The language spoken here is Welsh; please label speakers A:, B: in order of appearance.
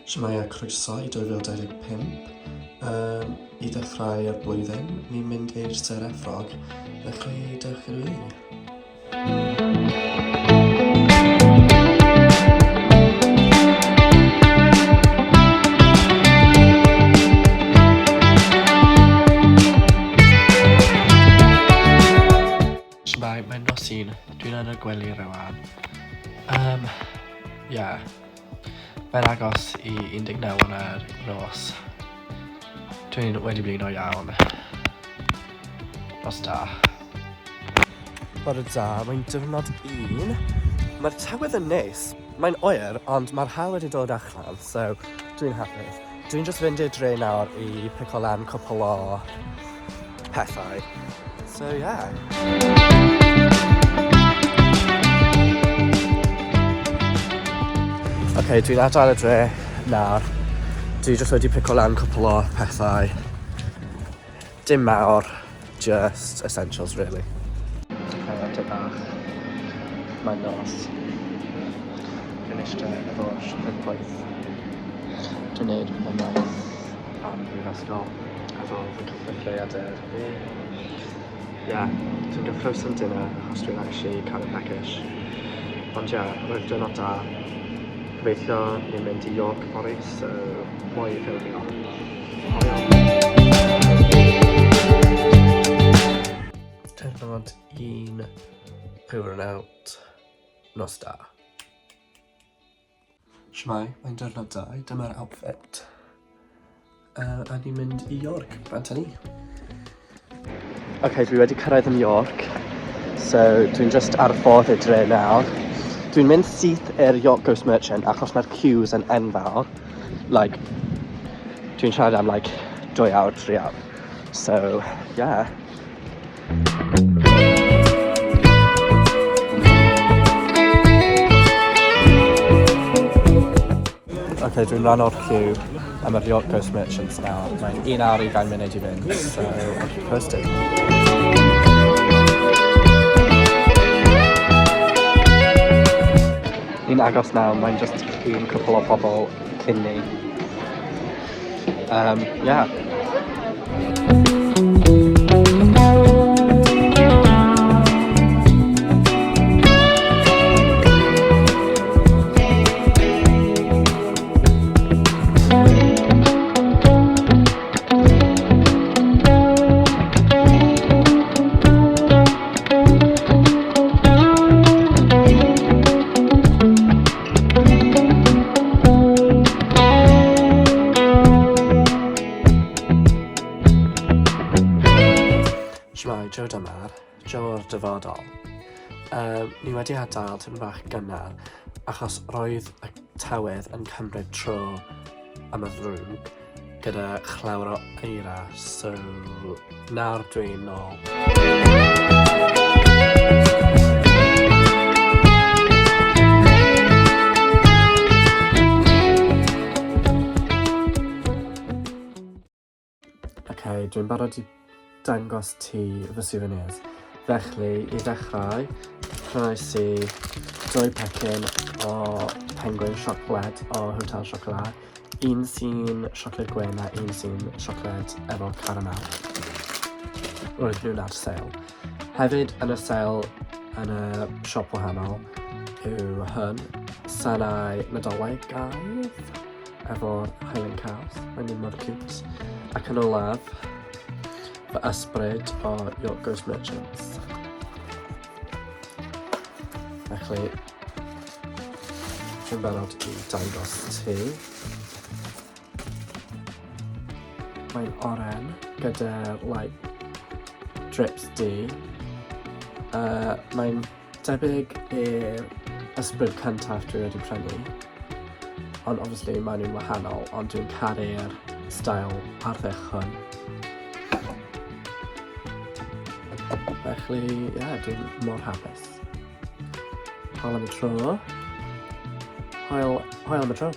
A: Shwmae a croeso i 2025. Um, I ddechrau'r blwyddyn, ni'n mynd i'r Sir Efrog, felly dewch gyda fi. Shwmae, mae'n nos un, dwi'n yn y gwely rwan. Um, yeah. Mae'n agos i 19 yn yr nos. Dwi'n wedi blino iawn. Nos da. Bore da, mae'n diwrnod un. Mae'r tywydd yn neis. Mae'n oer, ond mae'r haul wedi dod allan, so dwi'n hapus. Dwi'n just fynd i'r dre nawr i pico lan cwpl o pethau. So yeah. Ok, dwi'n adael y dre nawr. Dwi jyst wedi pico lan cwpl o pethau. Dim mawr, just essentials really. Ok, bach. Mae'n nos. Dwi'n eistedd efo siocled poeth. Dwi'n neud fy math am brifysgol efo fy cyfrifiadur. Yeah, dwi'n gyffrous am dinner achos dwi'n actually kind of peckish. Ond yeah, roedd diwrnod da. Gobeithio ni'n mynd i York fory, so mwy i ffilmio. Diwrnod un, over and out, nos da. Shwmae, mae'n diwrnod da, dyma'r outfit. A ni'n mynd i York, bant â ni. Ok, dwi wedi cyrraedd yn York, so dwi'n just ar y ffordd i'r dre nawr. Dwi'n mynd syth i'r York Ghost Merchant achos mae'r queues yn enfawr. Like, dwi'n siarad am like 2 awr, 3 awr. So, yeah. Ok, dwi'n rhan o'r queue am yr York Ghost Merchants nawr. Mae'n 1 awr 20 munud i fynd, so I'll keep posted. Ni'n agos nawr, mae'n just un cwpl o pobl cyn ni. Yeah. Shwmae, Joe Dymar, Joe o'r dyfodol. Um, ni wedi adael tipyn bach gynnar achos roedd y tywydd yn cymryd tro am y ddrwg gyda chlawer o eira, so nawr dwi'n nôl. Ok, dwi'n barod i dangos ti fy souvenirs. Felly, i ddechrau, prynais i dwy pecyn o Penguin Siocled o Hotel Chocolat. Un sy'n siocled gwyn a un sy'n siocled efo caramel. Roedd nhw'n ar sale. Hefyd yn y sale yn y siop wahanol yw hwn, sanau Nadoligaidd efo'r Highland Cows. Mae'n un mor cute. Ac yn olaf, fy ysbryd o York Ghost Merchants. Felly, dwi'n barod i dangos ti. Mae'n oren gyda, like, drips du. Mae'n debyg i'r ysbryd cyntaf dwi wedi prynu. Ond obviously maen nhw'n wahanol, ond dwi'n caru'r style arddull hwn. Felly, ie, yeah, dwi'n mor hapus. Hwyl am y tro. Hwyl, hwyl am y tro.